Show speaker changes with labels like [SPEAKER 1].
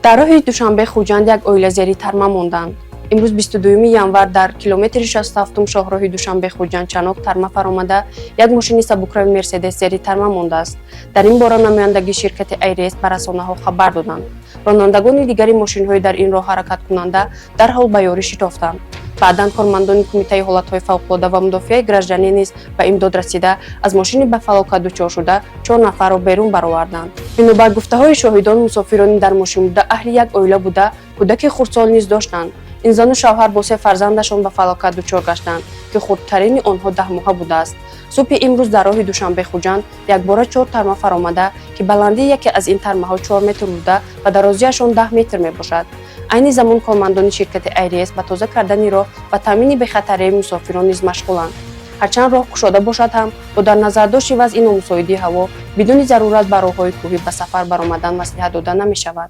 [SPEAKER 1] Дар роҳи Душанбе Хуҷанд як оила зери тарма монданд. Имрӯз, 22 январ, дар километри 67 шоҳроҳи Душанбе Хуҷанд Чанок тарма фаромада, як мошини сабукрави Мерседес зери тарма мондааст. Дар ин бора намояндагии ширкати Айрс ба расонаҳо хабар доданд. Ронандагони дигари мошинҳои дар ин роҳ ҳаракаткунанда дарҳол ба ёрӣ шитофтанд. Баъдан кормандони Кумитаи ҳолатҳои фавқулода ва мудофиаи гражданӣ низ ба имдод расида, аз мошини ба фалокат дучор шуда чор нафарро берун бароварданд. Бинобар гуфтаҳои шоҳидон, мусофирони дар мошин буда аҳли як оила буда, кӯдаки хурдсол низ доштанд. Ин зану шавҳар бо се фарзандашон ба фалокат дучор гаштанд, ки хурдтарини онҳо 10 моҳа будааст. Субҳи имрӯз дар роҳи Душанбе Хуҷанд якбора чор тарма фаромада, ки баландии яке аз ин тармаҳо 4 метр буда ва дарозиашон 10 метр мебошад. Айни замон кормандони ширкати Айрс ба тоза кардани роҳ ва таъмини бехатарии мусофирон низ машғуланд. Ҳарчанд роҳ кушода бошад ҳам, бо дар назардошти вазъи номусоиди ҳаво бидуни зарурат ба роҳҳои кӯҳӣ ба сафар баромадан маслиҳат дода намешавад.